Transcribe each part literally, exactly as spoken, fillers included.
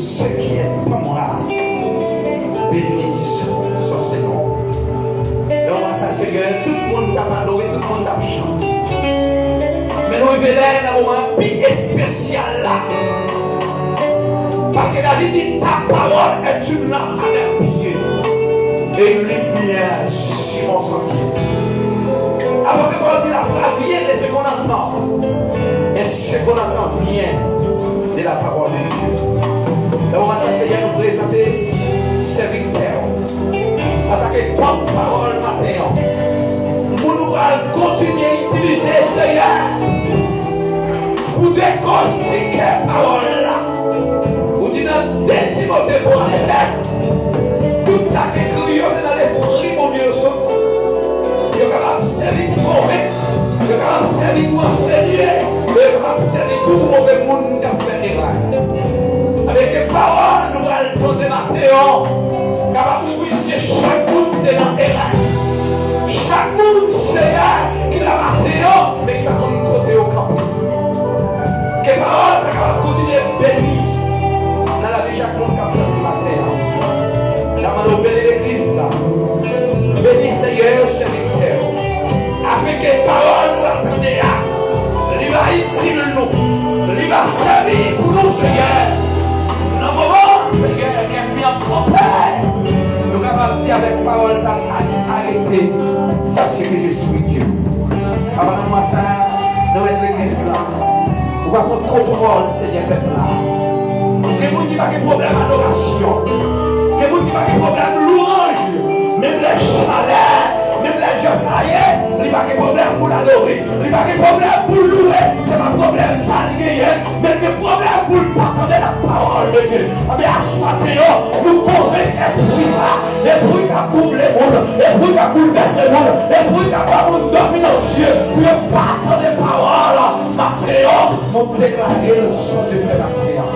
Ce qui est à moi, bénisse son Seigneur. Nan mwa sa, Senyè, tout moun t ap adore, tout moun t ap chante. Men nou rive la, nan moman pi espesyal la. Paske David di, ta parole est une lampe à mes pieds et une lumière sur mon sentier. Apôtre Paul dit, la foi vient de ce qu'on entend. Et ce qu'on entend vient de la parole de Dieu. Nan moman sa, Senyè, nou prezante sèvitè w antanke pòt pawòl maten an. Moun ou pral kontinye itilize, Senyè, pou dekostike pawòl la. Ou di nan de Timote twa sèt, tout sa k ekri yo, se nan Lespri Bondye yo soti. Yo kapab sèvi pou konvenk, yo kapab sèvi pou ansenye, e yo kapab sèvi tou pou move moun k ap fè erè. Avèk pawòl nou pral tande maten an, kapab ouvri zye chak moun ki te nan erè. Chak moun, Senyè, ki la maten an, men ki pa konn kote yo kanpe. Ke pawòl sa kapab kontinye beni nan lavi chak moun k ap tande maten an. N ap mande w beni legliz la. Beni, Senyè, sèvitè w. Afenke pawòl nou va tande a, li va itil nou, li va sèvi pou nou, Senyè. Nan moman, Senyè, ènmi an twonpe, nou kapab di avèk pawòl sa, arrêtez, sachez que je suis Dieu. Papa, nan mwa sa, nan mèt legliz la, ou va pran kontwòl, Senyè, pèp la. Gen moun ki pa gen pwoblèm adorasyon. Gen moun ki pa gen pwoblèm lwanj. Menm lè chalè, menm lè jan sa ye, li pa gen pwoblèm pou l adore. Li pa gen pwoblèm pou l louwe. Se pa pwoblèm sa li genyen. Men l gen pwoblèm pou l pa tande la parole de Dieu. Anben, aswè maten an, nou konvenk espri sa, espri k ap twouble moun, espri k ap boulvèse moun, espri k ap fè moun dòmi nan zye, pou yo pa tande pawòl maten an, nou deklare l sou zye pèp maten an.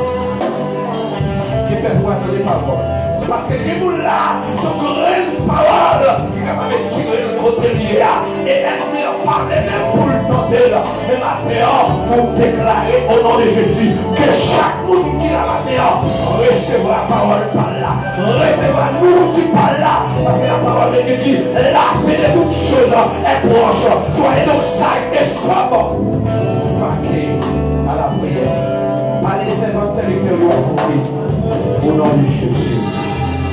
Ke pèp ou a tande pawòl. Paske gen moun la, se yon grenn pawòl ki kapab etire l kote l ye a. E ènmi an pa vle menm pou l tande l. Men maten an, nou deklare, o non de Jezi, ke chak moun ki la maten an resevwa pawòl pa l la, resevwa nouti pa l la, paske la parole de Dieu dit, la fin de toutes choses est proche. Soyez donc sages et sobres, vaquez à la prière. Pale sèvant, sèvitè yo a koute, o non de Jezi.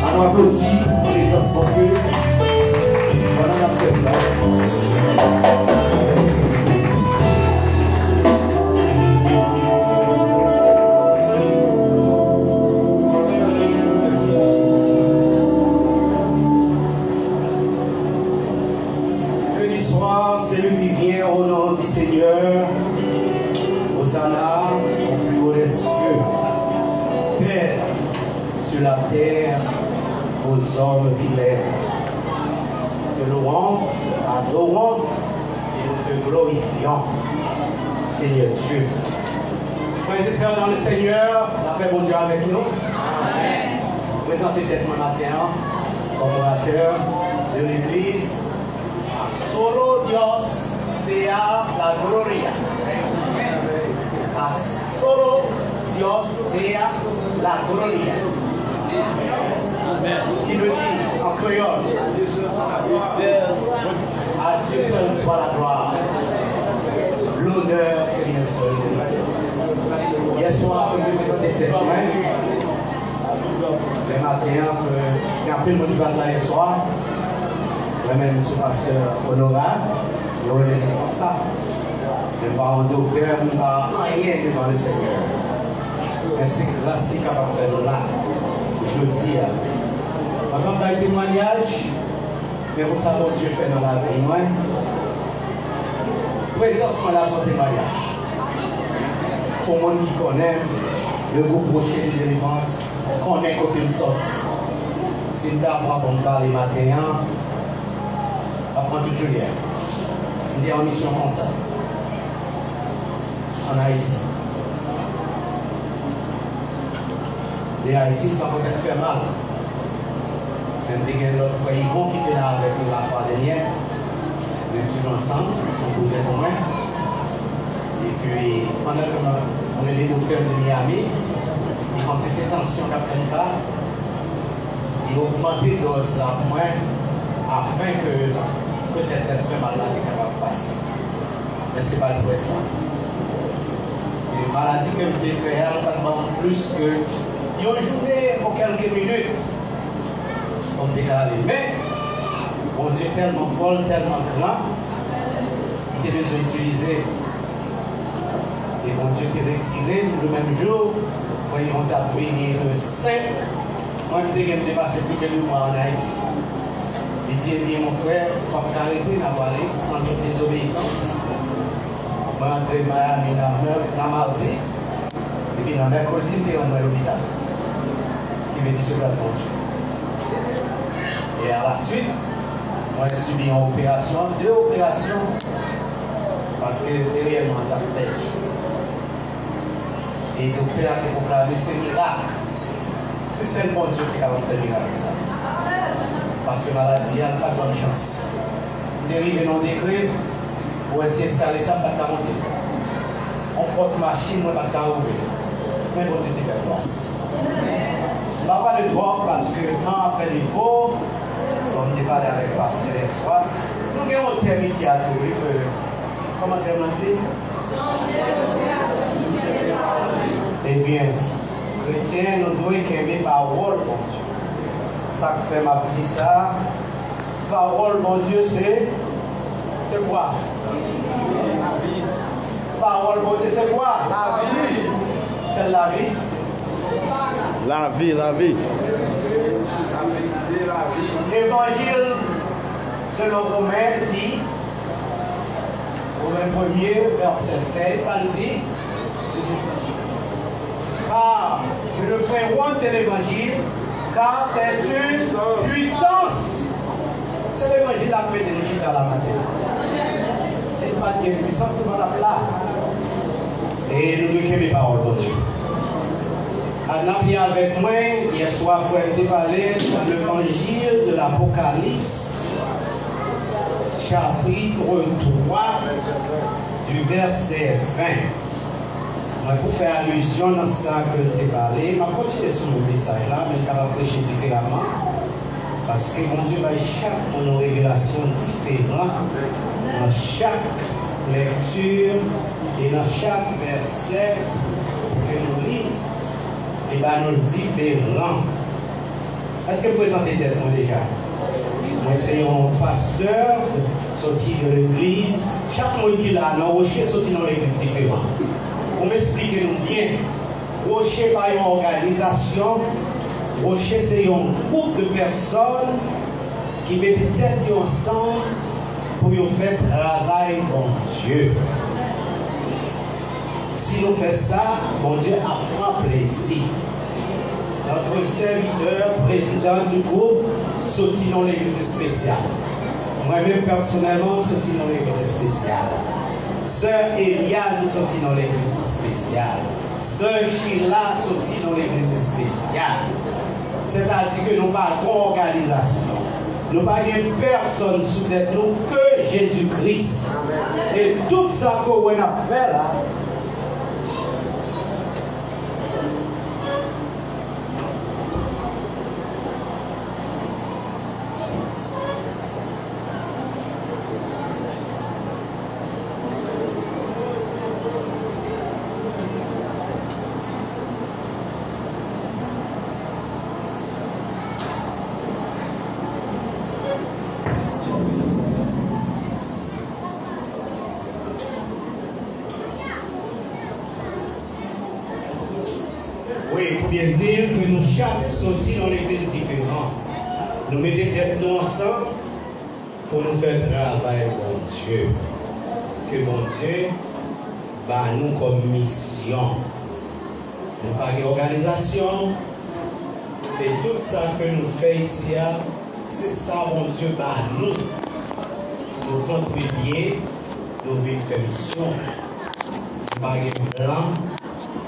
Ann aplodi prezans Bondye pandan n ap fè priye. Béni soit celui qui vient au nom du Seigneur. Hosanna au plus haut des cieux. Paix sur la terre aux hommes qui l'aiment. Te louons, adorons et nous te glorifions, Seigneur Dieu. Frères et sœurs dans le Seigneur, lapè Bondye avèk nou. Prezante tèt mwen maten an kòm oratè de legliz. A solo Dios sea la gloria. A solo Dios sea la gloria. Qui veut dire en créole, à Dieu seul soit la gloire, l'honneur et le seul. Yè swa, mwen te prezante tèt mwen. Men maten an, ke gen anpil moun ki pa t la yè swa. Mwen menm, se pastè Honorable, yo rele m konsa. Men m pa yon doktè, m pa anyen devan Lesenyè. Men se gras ki kapab fè nou la jodi a. Mwen p ap bay temwayaj, men pou sa Bondye fè nan lavi mwen, prezans mwen la se yon temwayaj. Pou moun ki konnen m, le groupe Rocher de Délivrance konnen kote m sòti. Si m ta pran pou m pale maten an, m ap pran tout jounen an. M te an misyon konsa. Ann Ayiti. De Ayiti, sa poutèt fè mal. Men m te gen lòt frè Yvon ki te la avèk nou lafwa dènyè. Nou toujou ansanm, se yon kouzen pou mwen. Epi, pandan ke m ap rele doktè m de Miami, li Si se tansyon k ap fè m sa, li ogmante dòz la pou mwen, afin ke petèt tèt fè mal la te kapab pase. Men se pa l k fè sa. E maladi ke m te fè a, l pa t ban m plis ke yon jounen ou kèlke minit pou m te ka ale. Men, Bondye tèlman fò, l tèlman gran, li te bezwen itilize m. E Bondye te retire m le menm jou. Frè Yvon t ap vini le senk. Mwen, m te gen, m te pase plis de de mwa ann Ayiti. Li di, "Ebyen, mon frè, w ap ka rete, n a prale an dezobeyisans." Mwen antre Miami nan mè-, nan madi. Epi nan mèkredi, m te rann mwen lopital. Ki vle di sou gras Bondye. E a la suite, mwen sibi yon operasyon, de operasyon, paske reyèlman, m t ap pèdi. E doktè a te pwoklame se mirak. Se sèl Bondye ki kapab fè mirak sa. Paske maladi a, li pa t ban m chans. M te rive nan yon degre, ou wè ti eskalye sa, m pa t ka monte. Yon pòt machin, mwen pa t ka ouvri. Men Bondye te fè gras. M pa pale twòp paske tan ap fè defo. Bon, m te pale avèk pastè yèswa. Nou gen yon tèm isi a tou, wi, ke kòmantè m nan di? Ebyen, kretyen, nou dwe kenbe pawòl Bondye. Sa k fè m ap di sa, pawòl Bondye se, se kwa? Pawòl Bondye se kwa? Lavi. Sèl lavi? Lavi, lavi. Levanjil selon Women di, Women premye, vèsè sèz, sa l di? Car je ne préronte de l'évangile, car c'est une puissance. Se levanjil la k mete nou chita la maten. Si n pa t gen pwisans, nou pa t ap la. E nou dwe kenbe pawòl Bondye. Ann ap li avèk mwen, yèswa frè m te pale, levanjil de l'Apocalypse, chapitre trois, du verset vingt. Mwen pou fè alizyon nan sa ke l te pale, m ap kontinye sou menm mesaj la, men m kapab preche diferaman, paske Bondye bay chak moun yon revelasyon diferan nan chak lèkti e nan chak vèsè ke nou li, li ba nou l diferan. Èske m prezante tèt mwen deja? Mwen se yon pastè, soti de legliz. Chak moun ki la nan Woche soti nan legliz diferan. Pou m esplike nou byen, Woche pa yon òganizasyon. Woche se yon gwoup de pèsòn ki mete tèt yo ansanm pou yo fè travay Bondye. Si nou fè sa, Bondye ap pran plezi. Notre serviteur, président du groupe, soti nan legliz espesyal. Mwen menm pèsonèlman, m soti nan legliz espesyal. Sè Eliane soti nan legliz espesyal. Sè Sheila soti nan legliz espesyal. Sètadi ke nou pa gen òganizasyon. Nou pa gen pèsòn sou tèt nou ke Jezi Kris. E tout sa ke w wè n ap fè la, Wi, pou byen di ke nou chak soti nan legliz diferan. Nou mete tèt nou ansanm pou nou fè travay Bondye. Ke Bondye ba nou kòm misyon. Nou pa gen òganizasyon, e tout sa ke nou fè isi a, se sa Bondye ba nou. Nou kontribye, nou vin fè misyon. Nou pa gen plan,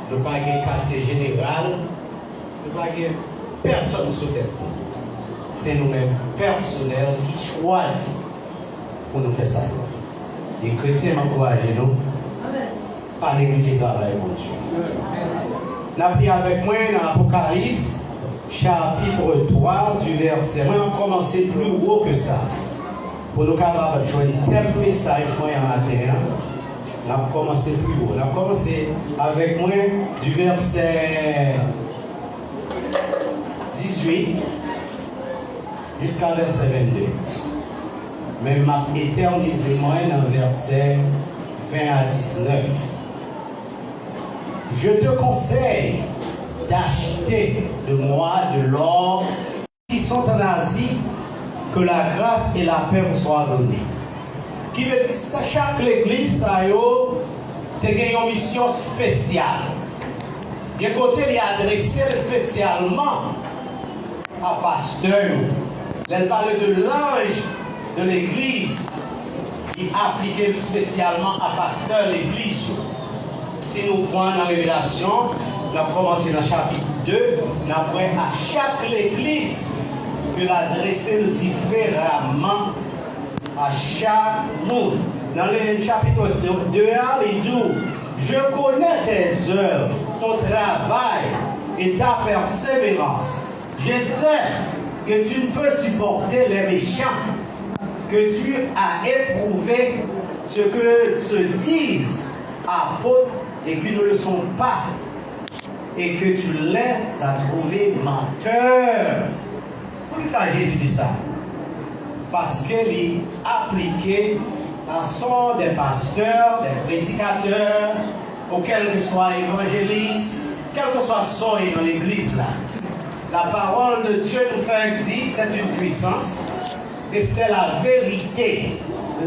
nou pa gen katye jeneral, nou pa gen pèsòn sou tèt nou. Se nou menm pèsonèl ki chwazi pou nou fè sa. E kretyen, m ankouraje nou, pa neglije travay Bondye. N ap li avèk mwen nan Apokalips, chapit twa, di vèsè, mwen ap kòmanse pli wo ke sa, pou nou kapab jwenn tèm mesaj mwen an maten an. N ap kòmanse pli wo. N ap kòmanse avèk mwen di vèsè dizuit jiska vèsè vennde. Men m ap etènize mwen nan vèsè ven a diznèf. Je te conseille d'acheter de moi de l'or qui sont en Asie, que la grâce et la paix vous soient données. Ki vle di sa, chak legliz sa yo te gen yon misyon espesyal. Gen kote li adrese l espesyalman a pastè yo. Lè l pale de l'ange de l'église, li aplike l espesyalman a pastè legliz yo. Si nou pran nan Revelasyon, n ap kòmanse nan chapit de, n ap wè a chak legliz ke l adrese l diferaman a chak moun. Nan le chapit de a, li di w, Je connais tes œuvres, ton travail et ta persévérance. Je sais que tu ne peux supporter les méchants, que tu as éprouvé ceux qui se disent apôtres et qui ne le sont pas, et que tu les as trouvés menteurs. Poukisa Jezi di sa? Paske li aplike a son des pasteurs, des prédicateurs, ou kèlkeswa evanjelis, kèlkeswa sa w ye nan legliz la. La parole de Dieu nou fè di, c'est une puissance, et c'est la vérité,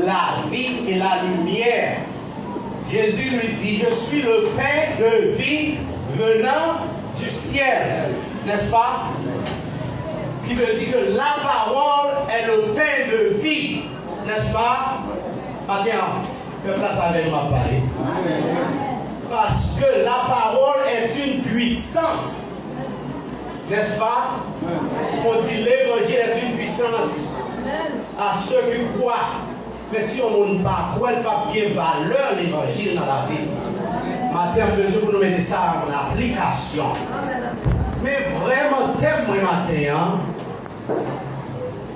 la vie et la lumière. Jésus lui dit, Je suis le pain de vie venant du ciel. N'est-ce pas? Qui veut dire que la parole est le pain de vie. N'est-ce pas? Maten an, pèp la sa avè nou m ap pale. Parce que la parole est une puissance. N'est-ce pas? On dit l'évangile est une puissance à ceux qui croient. Men si yon moun pa kwè, l p ap gen valè levanjil nan lavi l. Maten an, m bezwen pou nou mete sa an aplikasyon. Men vrèman, tèm mwen maten an,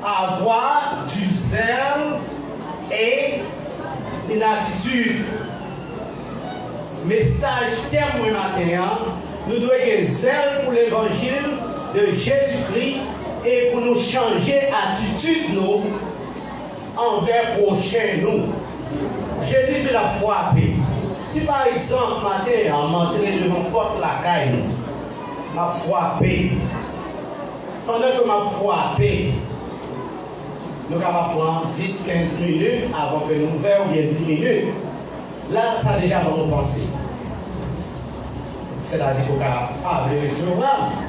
avoir du zèl e une attitude. Mesaj tèm mwen maten an, nou dwe gen zèl pou levanjil de Jezikri e pou nou chanje atitid nou anvè pwochen nou. Jezi di l ap frape. Si pa egzanp, maten an, m antre devan pòt lakay nou, m ap frape. Pandan ke m ap frape, nou kapab pran dis, kenz minit avan ke nou ouvè, oubyen dis minit. La, sa deja ban m yon panse. Sètadi ke w ka pa vle resevwa m,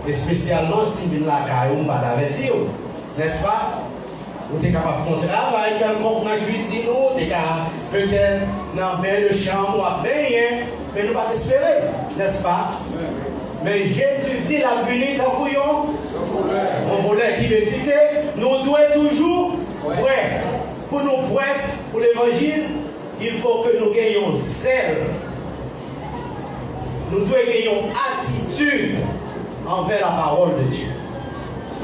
espesyalman si m vin lakay ou, m pa t avèti w, nèspa? Ou te kapab fè yon travay kèlkonk nan kwizin ou, ou te ka petèt nan ben de chanm w ap benyen, men nou pa t espere l, nèspa? Men Jezi di l ap vini tankou yon, yon vòlè, ki vle di ke nou dwe toujou prè. Pou nou prè pou levanjil, il faut que nou gen yon zèl. Nou dwe gen yon atitid anvè la parole de Dieu,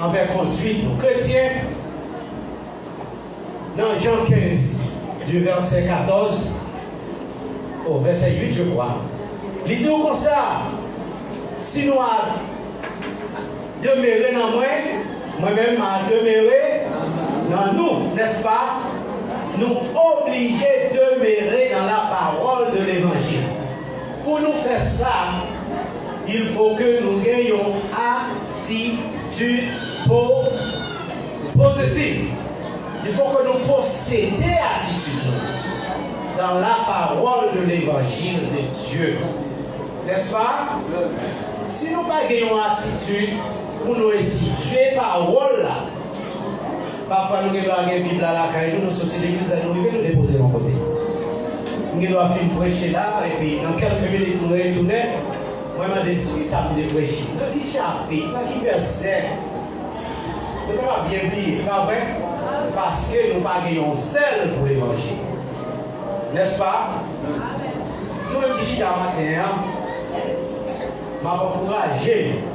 anvè kondwit nou. Kretyen, nan Jan kenz, du verset quatorze au verset huit, je crois, li di w konsa, si nou a demere nan mwen, mwen menm a demere nan nou, nèspa? Nou oblije demere nan la parole de levanjil. Pou nou fè sa, il faut que nou gen yon atitid po-, pozisif. Il faut que nou posede atitid nou dans la parole de l'évangile de Dieu. Nèspa? Si nou pa gen yon atitid pou nou etidye pawòl la, pafwa nou gen dwa gen Bib la lakay nou, nou soti legliz la, nou rive, nou depoze l yon kote. M gen dwa fin preche la, epi nan kèlke minit nou retounen, mwen mande, "Sou ki sa m te preche? Nan ki chapit? Nan ki vèsè?" Nou kapab byen bliye, pa vre? Paske nou pa gen yon zèl pou levanjil. Nèspa? Nou menm ki chita maten an, M ap ankouraje nou.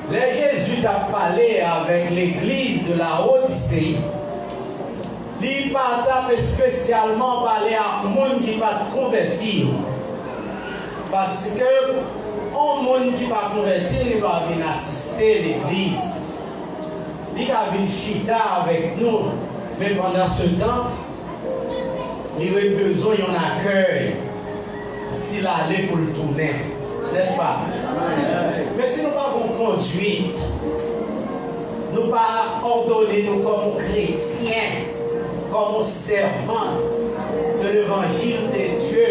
Lè Jezi t ap pale avèk legliz de Lawodise, li pa t ap espesyalman pale ak moun ki pa t konvèti yo. Paske yon moun ki pa konvèti, li pa vin asiste legliz. Li ka vin chita avèk nou, men pandan se tan, li ret bezwen yon akèy si l ale pou l tounen, nèspa? Men si nou pa gen yon kondwit, nou pa òdone nou kòm yon kretyen, kòm yon sèvan de levanjil de Dye,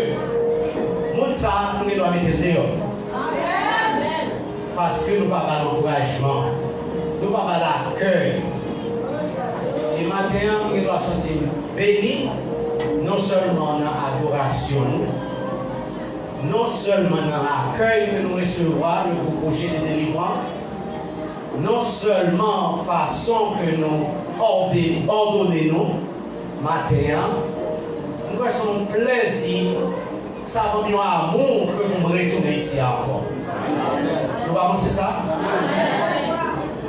moun sa a, nou gen dwa mete l deyò. Paske nou pa ba l ankourajman, nou pa ba l akèy. E maten an, m gen dwa santi m beni, non sèlman nan adorasyon nou, non sèlman nan akèy ke nou resevwa nan gwoup Rocher de Délivrance, non sèlman fason ke nou òde-, òdone nou maten an, m kwè se yon plèzi. Sa ban m yon amou ke pou m retounen isi a ankò. Nou pa panse sa?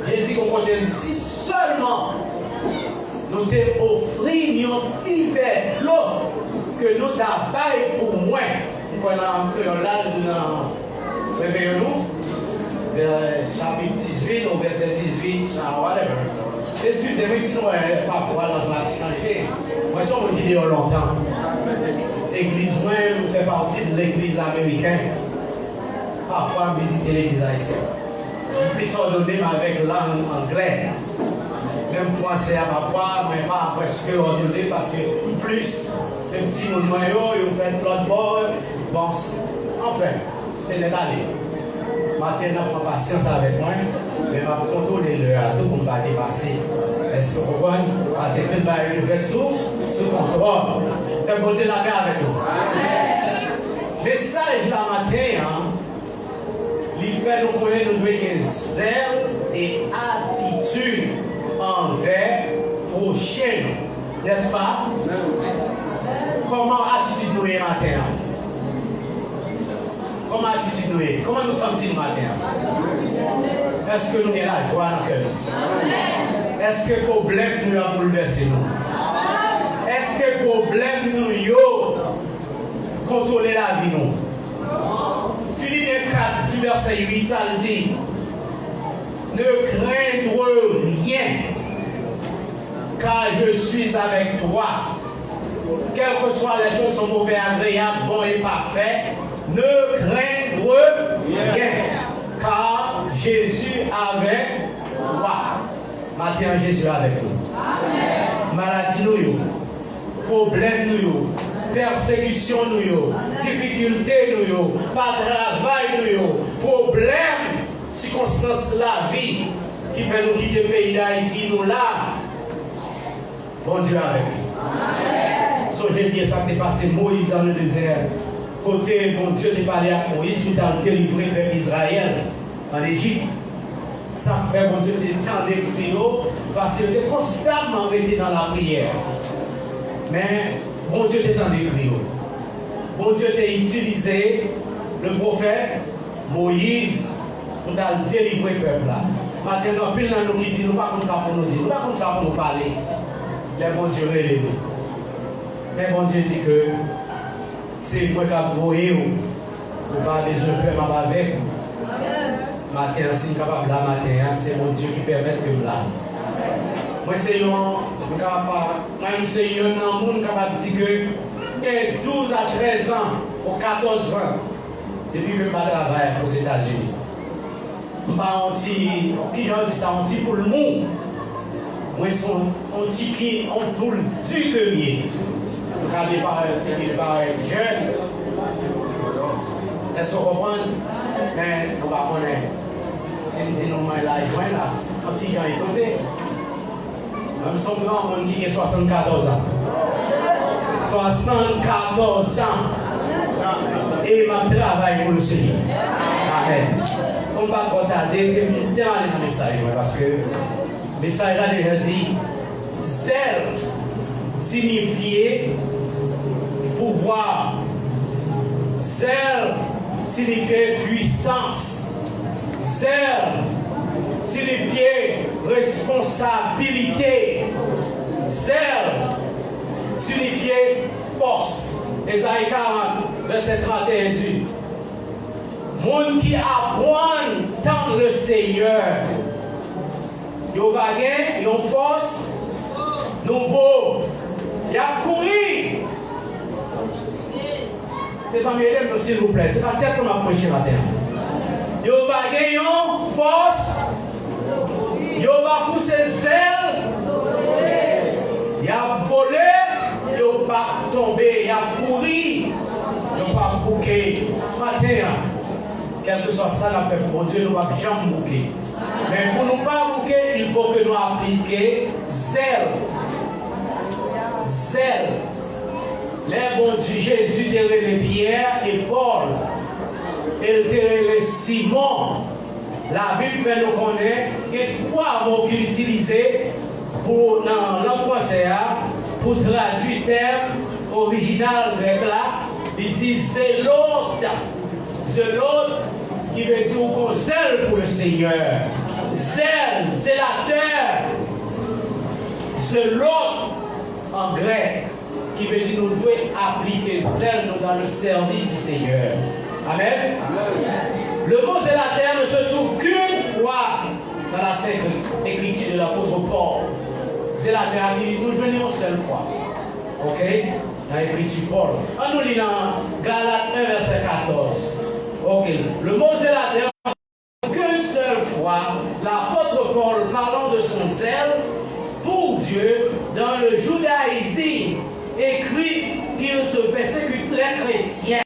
Jezi gon kote l di, si sèlman nou te ofri m yon ti vè dlo ke nou ta bay pou mwen. M kwè nan kreyòl la, nou di nan Reveyon nou, vè-, chapit dizuit ou vèsè dizuit, ah, whatever. Eskize m wi si nou wè pafwa lang la chanje. Mwen se yon moun ki deyò lontan. Legliz mwen, m fè pati de legliz ameriken. Pafwa m vizite legliz ayisyen. M plis òdone m avèk lang anglè. Menm fransè a pafwa, mwen pa prèske òdone paske m plis, menm timoun mwen yo, yo fèt lòt bò. Bon, s-, anfen, se nèt ale. Maten nan, pran pasyans avèk mwen, men m ap kontwole lè a tou pou m pa depase. Èske w konprann? Paske tout bagay yo fèt sou, sou kontwòl. Fè Bondye lapè avèk nou. Mesaj la maten an, li fè nou konnen nou dwe gen zèl e atitid anvè pwochen nou, nèspa? Kòman atitid nou ye maten an? Kòman atitid nou ye? Kòman nou santi nou maten an? Èske nou gen lajwa nan kè nou? Èske pwoblèm nou yo ap boulvèse nou? Èske pwoblèm nou yo kontwole lavi nou? Filipyen kat, di vèsè uit, sa l di, ne craindre rien, car je suis avec toi. Quelles que soient les choses, sont mauvais, agréables, bons et parfaits, ne craindre rien, car Jésus avec toi. Maten an, Jezi avèk nou. Maladi nou yo, pwoblèm nou yo, pèsekisyon nou yo, difikilte nou yo, pa travay nou yo, pwoblèm, sikonstans lavi ki fè nou kite peyi Dayiti, nou la. Bondye avèk nou. Sonje byen sa k te pase Moyiz dans le désert, kote Bondye te pale ak Moyiz pou t al delivre pèp Izrayèl ann Ejip. Sa k fè Bondye te tande kri yo, paske yo te konstamman rete nan lapriyè. Men, Bondye te tande kri yo. Bondye te itilize le pwofèt Moyiz pou t al delivre pèp la. Maten, gen anpil nan nou ki di, nou pa konn sa pou nou di, nou pa konn sa pou nou pale. Lè Bondye rele nou. Men Bondye di ke se mwen k ap voye w. Ou pa bezwen pè, m ap avèk ou. Maten an, si m kapab la maten an, se Bondye ki pèmèt ke m la. Mwen se yon, m ka pa, mwen menm se youn nan moun kapab di ke gen douz a trèz an, ou katòz an, depi ke m pa travay Ozetazini. M pa yon ti, kijan yo di sa, yon ti poul mou. Mwen se yon, yon ti ki, yon poul di ke m ye. M ka deparèt, fini deparèt jèn. Èske w konprann? Men nou pa konnen. Si m di nou mwen laj mwen la, yon ti jan etone. Mwen, m se yon granmoun ki gen swasannkatòz an. Swasannkatòz an. E m ap travay pou Lesenyè. Amèn. Bon, m pa twò tade, ke m te ale nan mesaj mwen, paske mesaj la deja di, zèl siyifye pouvwa. Zèl siyifye pwisans. Zèl sinifye responsabilite. Zèl sinifye fòs. Ezayi karant, vèsè trannteyen di, moun ki aprann tann le Seyè, yo va gen yon fòs nouvo. Y ap kouri. Mezanmi, ede m non, silvouplè. Se pa tèt mwen m ap preche maten an. Yo va gen yon fòs. Yo va pouse zèl. Y ap vole. Yo p ap tonbe. Y ap kouri. Yo p ap bouke. Maten an, kèlkeswa sa n ap fè pou Bondye, nou p ap janm bouke. Men pou nou pa bouke, il faut que nou aplike zèl. Zèl. Lè Bondye, Jezi te rele Pyè e Pòl, e l te rele Simon, Labib fè nou konnen gen twa mo ki itilize pou, nan lang fransè a, pou tradui tèm orijinal grèk la. Li di zelot. Zelot, ki vle di ou gon zèl pou le Senyè. Zèl, zelatè. Zelot, an grèk, ki vle di nou dwe aplike zèl nou dans le service du Seigneur. Amen. Le mot zélateur ne se trouve qu'une fois dans la Sainte Écriture de l'apôtre Paul. Zelatè a, nou jwenn li yon sèl fwa. Oke? Nan ekriti Pòl. An nou li nan Galat en, vèsè katòz. Oke. Le mot zélateur, qu'une seule fois, l'apôtre Paul, parlant de son zèle pour Dieu dans le judaïsme, écrit qu'il se persécute les chrétiens.